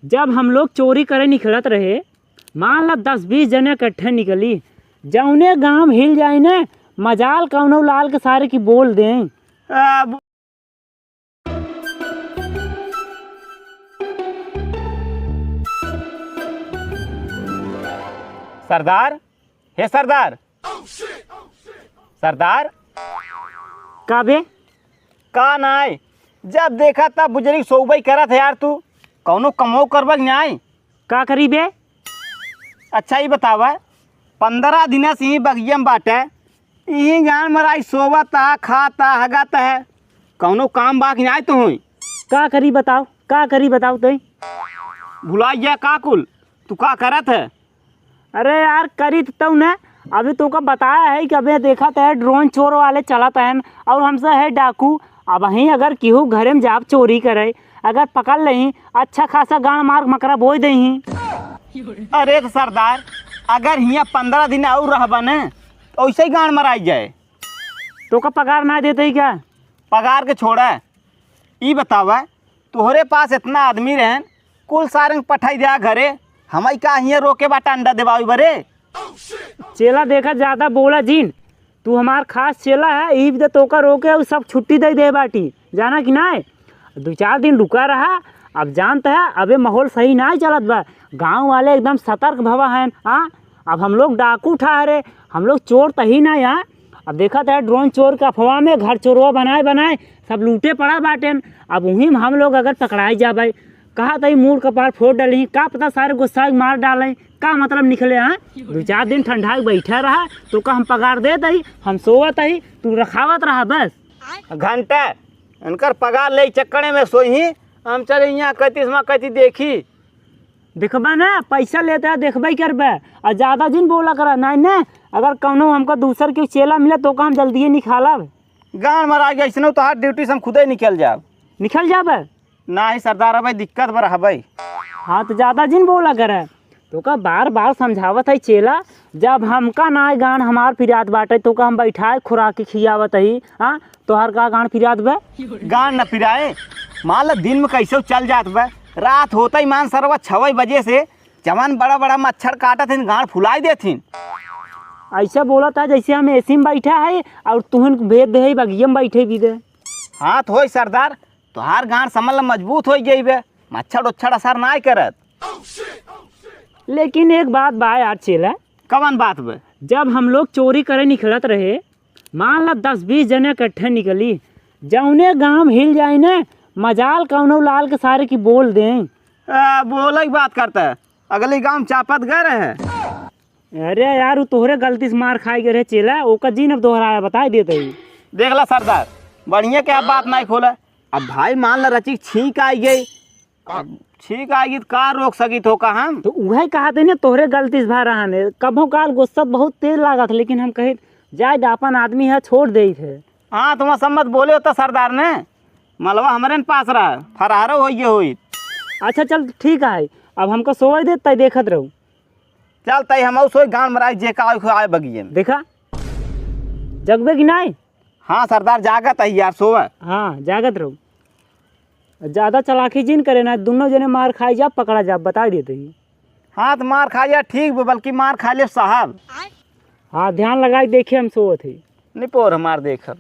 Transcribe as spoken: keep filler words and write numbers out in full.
जब हम लोग चोरी करे निकलत रहे, मान ला दस बीस जने इकट्ठे निकली, जौने गांव हिल जाई न, मजाल कौनो लाल के सारे की बोल दें। आ, बो- सरदार, हे सरदार, सरदार। का बे? का नाय, जब देखा तब बुजरी सोबई करत है यार तू, कौनो कमो करबा कि नाय? का करी बे? अच्छा, ई बतावा, पन्द्रह दिना से ई बगिया में बाटे, ई गान मराई सोवत है, खात है, हगत है, कौनो काम बा कि नाय तू हुई? का करी बताओ, का करी बताओ तई? भुला गया का कुल? तू का करत है? अरे यार, करी त तऊ न, अभी तोका बताया है कि अबे देखत है ड्रोन चोर वाले चलत हैं और हमसे है डाकू। अबहीं अगर केहू घरे में जाब चोरी करे, अगर पकड़ लेही, अच्छा खासा गांड मार मकरा बोई देही। अरे त सरदार, अगर हियां पन्द्रह दिन और रहबा न, त ओइसे ही गांड मराई जाए। तोका पगार ना देते ही क्या? पगार के छोड़ा, ई बतावा, तोहरे पास इतना आदमी रहन, कुल सारंग पठाई दिया घरे, हमई का हियां रोके बाटा अंडा देवाई बरे? चेला देखा, ज्यादा बोला जिन, तू हमार खास चेला है, ई भी तो तोका रोके उ सब छुट्टी दे दे बाटी, जाना कि नाय? दो चार दिन रुका रहा, अब जानत है अबे माहौल सही नाय चलत बा, गांव वाले एकदम सतर्क भवा हैं। हाँ, अब हम लोग डाकू ठहरे, हम लोग चोर तही ना यहाँ। अब देखत है ड्रोन चोर के अफवाह में घर चोरवा बनाए बनाए सब लूटे पड़ा बाटेन। अब वहीं में हम लोग अगर पकड़ाई जाबे, कहा तई मूड़ कपार फोड़ डाली, का पता सारे गुस्सा के मार डाले, का मतलब निकले। हाँ, दो चार दिन ठंडा के बैठा रहा, तोका हम पगार देत ही, हम सोवत ही, तू रखावत रहा बस। घंटा इनकर पगार ले चक्करे में सोई ही, हम चले यहाँ कहती समा कहती देखी। देखबा ना, पैसा लेता है, देखबे ही करबे। और ज्यादा जिन बोला करा, नहीं ना, अगर कौनो हमका दूसर के चेला मिले, तोका हम जल्दी ही निकालब। गांड मराई गया, इसने तो हाथ ड्यूटी से हम खुदे निकल जाब। निकल जाबे? नहीं सरदार, अबे दिक्कत बा रहबे। हाँ, तो ज्यादा जिन बोला करे, तोका बार बार समझावत है चेला, जब हमका नाय गांड हमार पिरात बाटे, तोका हम बैठाए खुराकी खियावत ही। हाँ, तोहर का गांड पिरात बे? गांड न पिराए, मान ला दिन में कैसे चल जात बे, रात होता ही मान सरवा छवे बजे से जवान बड़ा बड़ा मच्छर काटत हिन, गांड फुलाई देत हिन। ऐसा बोलत है जैसे हम एसी में बैठा है और तुहन भेज दे है बगिया में बैठे भी दे। हाँ तो होई सरदार, तोहार गांड समझ ला मजबूत होई गई बे, मच्छर उच्छर असर नाय करत। लेकिन एक बात बा यार चेला। कवन बात बे? जब हम लोग चोरी करे निकलत रहे, मान ला दस बीस जने इकट्ठे निकली, जौने गांव हिल जाई न, मजाल कौनो लाल के सारे की बोल दें। आ, बोले की बात करता है, अगली गांव चापत गए रहे। अरे यार, उ तोहरे गलती से मार खाई गए रहे चेला, ओका जिन अब दोहराया, बताई देत ही। देख ला सरदार, बढ़िया के अब बात नहीं खोला। अब भाई मान ला रची छींक आई गई, अब छींक आई गई तो का रोक सकी तो का हम? तो उहे कहा थे ना, तोहरे गलती से भा रहा ने, कभो काल गुस्सा बहुत तेज लागत, लेकिन हम कहे जाए दे, अपन आदमी है, छोड़ दे थे। हाँ, तुम सब मत बोले होता सरदार ने, मलवा हमरे न पास रहा, फरारो हो गए होई। अच्छा चल ठीक है, अब हमको सोवे दे, तय देखत रहू। चल तई हम सोई, गांड मराई जे का आए बगिए में। देखा, जगबे कि नाय? हाँ सरदार, जागत है यार, सोवा। हाँ, जागत रहो। ज्यादा चालाकी जिन करे ना, दोनों जने मार खाई जा, पकड़ा जा, बता देते ही। हाँ, तो मार खा जा, ठीक बा, बल्कि मार खा ले साहब। हाँ, ध्यान लगाई देखे, हम सोवत ही। निपोर हमार देखब।